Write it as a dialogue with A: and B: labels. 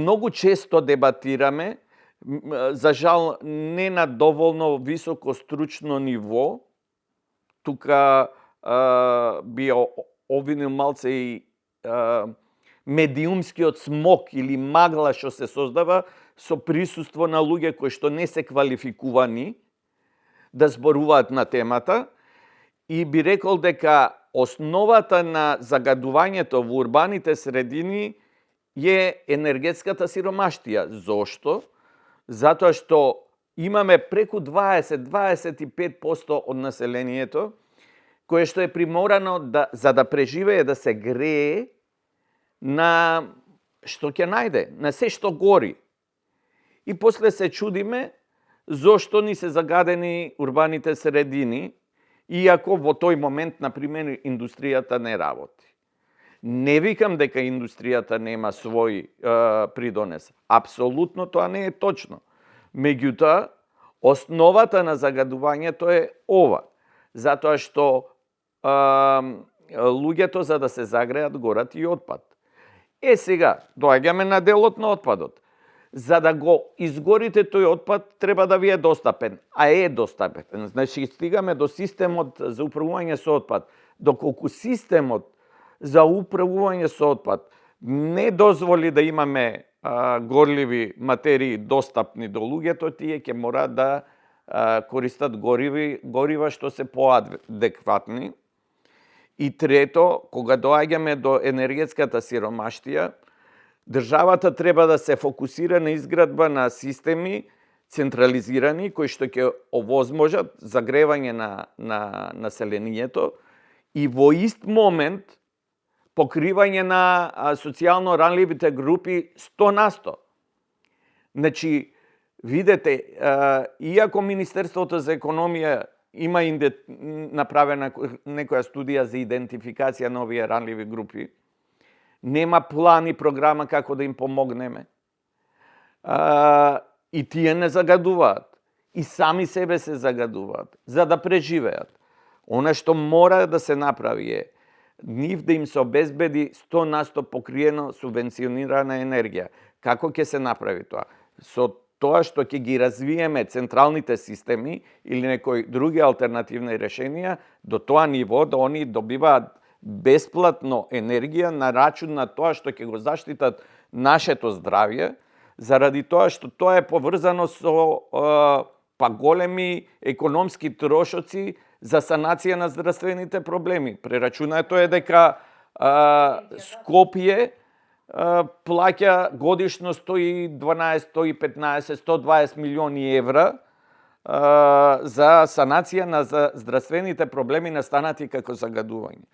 A: многу често дебатираме, за жал не на доволно високо стручно ниво. Тука би обвинил малце и медиумскиот смог или магла што се создава со присуство на луѓе кои што не се квалификувани да зборуваат на темата, и би рекол дека основата на загадувањето во урбаните средини е енергетската сиромаштија. Зошто? Затоа што имаме преку 20-25% од населението кое што е приморано за да преживее, да се грее на што ќе најде, на се што гори. И после се чудиме зошто ни се загадени урбаните средини, иако во тој момент, например, индустријата не работи. Не викам дека индустријата нема свој придонес. Апсолутно тоа не е точно. Меѓутоа, основата на загадувањето е ова. Затоа што луѓето за да се загреат горат и отпад. Сега, доаѓаме на делот на отпадот. За да го изгорите тој отпад, треба да ви е достапен, а е достапен. Значи, стигаме до системот за управување со отпад. Доколку системот за управување со отпад не дозволи да имаме горливи материи достапни до луѓето, тие ќе мораат да користат горива што се поадекватни. И трето, кога доаѓаме до енергетската сиромаштија, државата треба да се фокусира на изградба на системи централизирани кои што ќе овозможат загревање на населението и во ист момент покривање на социјално ранливите групи 100%. Значи, видете, иако Министерството за економија има направена некоја студија за идентификација на овие ранливи групи, нема план и програма како да им помогнеме. И тие не загадуваат. И сами себе се загадуваат, за да преживеат. Она што мора да се направи е нив да им се обезбеди 100% покриено субвенционирана енергија. Како ќе се направи тоа? Со тоа што ќе ги развиеме централните системи или некои други алтернативни решенија до тоа ниво да они добиваат бесплатно енергија на рачун на тоа што ќе го заштитат нашето здравје, заради тоа што тоа е поврзано со големи економски трошоци за санација на здравствените проблеми. Прерачунато е дека Скопје плаќа годишно 112, 115, 120 милиони евра за санација на здравствените проблеми настанати како загадување.